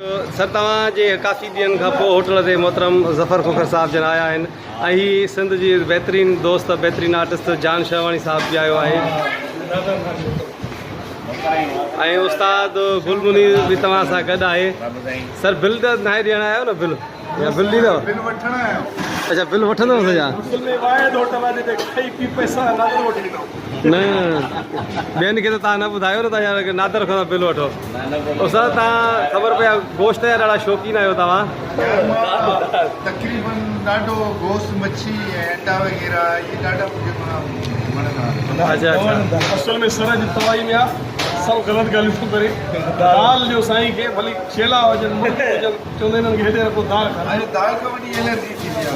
سر توهان جي ڪافي ڏينهن کان پوء هوٽل تي محترم ظفر کوکر صاحب جن آيا آهن ۽ هي سنڌ جي بهترين دوست بهترين آرٽسٽ جان شهواڻي صاحب به آيو آهي ۽ استاد گل منير به توهان سان گڏ آهي سر بل ته ناهي ڏيڻ آيا نه بل يا بل ڏيندو بل وٺڻ آيا اچھا بل وٺندو سجا اصل ۾ واحد هوٽل آهي جتي کائي پي پئسا نادر وٺي ڏيندو نه ٻين کي ته توهان نه ٻڌايو نه ته نادر کان بل وٺو استاد توهان خبر پئي آهي گوشت جا ڏاڍا شوقين آهيو توهان. يار مان تقريبن ڏاڍو گوشت مڇي ۽ انڊا وغيره اهي ڏاڍا مونکي معنيٰ وڻندا آهن. اچا اچا. اصل ۾ سر اڄ توائي ۾ آ سڀ غلط ڳالهيون ٿو ڪري دال ڏيو سائين کي ڀلي ڇيلا هجن مڙهه هجن چوندا هنن کي هيڏي رکو دال کارايو. اڄ دال کان وڏي الرجي ٿي وئي آ.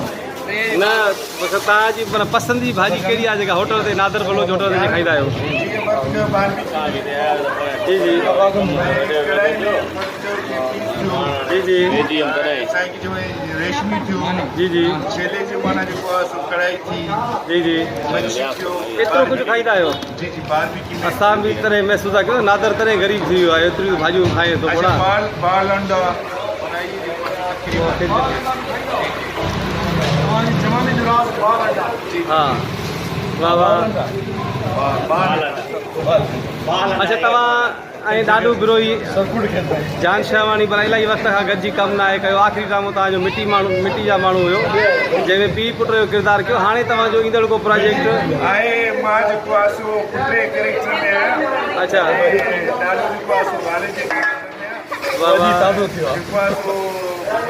نه بس توهان جي معنيٰ پسند جي ڀاڄي ڪهڙي آهي جيڪا هوٽل تي نادر بلوچ هوٽل تي کائيندا آهيو؟ جي جي جي جي جي جي جي جي ايترو ڪجهه کائيندا آهيو؟ اسان به تڏهن محسوس ٿا ڪيون نادر تڏهن غريب ٿي ويو آهي ايتريون ڀاڄيون کائي ٿو اڇا توهان ۽ ڏاڏو بروهي جان شاهواڻي پر الاهي وقت کان گڏجي ڪم ناهي ڪيو آخري ڊرامو توهان جو مٽي ماڻهو مٽي جا ماڻهو هيو جنهن ۾ پيء پٽ جو ڪردار ڪيو هاڻي توهان جو ايندڙ ڪو پراجيڪٽ آهي مان جيڪو آهي سو پٽ جي ڪريڪٽر ۾ آهيان اڇا ڏاڏو جيڪو آهي سو والد جي ڪريڪٽر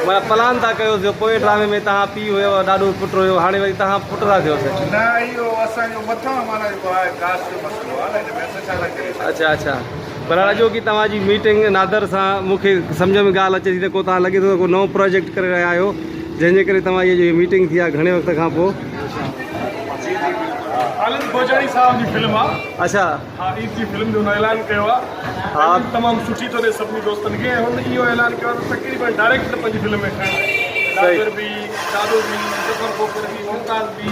معنيٰ پلان ٿا ڪيو جو پوئين ڊرامي ۾ توهان پيء هيو ڏاڏو پٽ هيو هاڻي وري توهان پٽ ٿا ٿيو سي. نه اهو اسان جو مٿان معنيٰ جيڪو آهي ڪاسٽ جو مسئلو آهي نه ان ۾ اسان ڇا ٿا ڪري سگهون. اڇا اڇا بھرحال اڄوڪي توهان جي ميٽنگ نادر سان مون کي سمجهه ۾ ڳالهه اچي ٿي ته ڪو توهان لڳي ٿو ته ڪو نئون پراجيڪٽ ڪري رهيا آهيو جنهن جي ڪري توهان جي ميٽنگ ٿي آهي گهڻي وقت کان پوء. جي جي بلڪل. خالد ڀوڄاڻي صاحب جي فلم آ. اڇا. ها عيد جي فلم جو هن اعلان ڪيو آ ها. فلم تمام سٺي ٿو ڏي سڀني دوستن کي ۽ هن اهو اعلان ڪيو آ ته تقريبن ڊائريڪٽر پنهنجي فلم ۾ کڻڻ آهي صحيح. نادر به دادو به ظفر کوکر به ممتاز به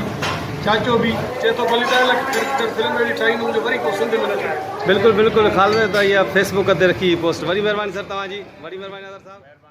چاچو به چئي ٿو ڀلي ڏهه لک خرچ ڪر فلم اهڙي ٺاهيندم جو وري ڪو سنڌ ۾ نه ٺاهي. بلڪل بلڪل خالد ته اها فيس بڪ تي رکي هئي پوسٽ وڏي مهرباني سر توهان جي وڏي مهرباني نادر صاحب.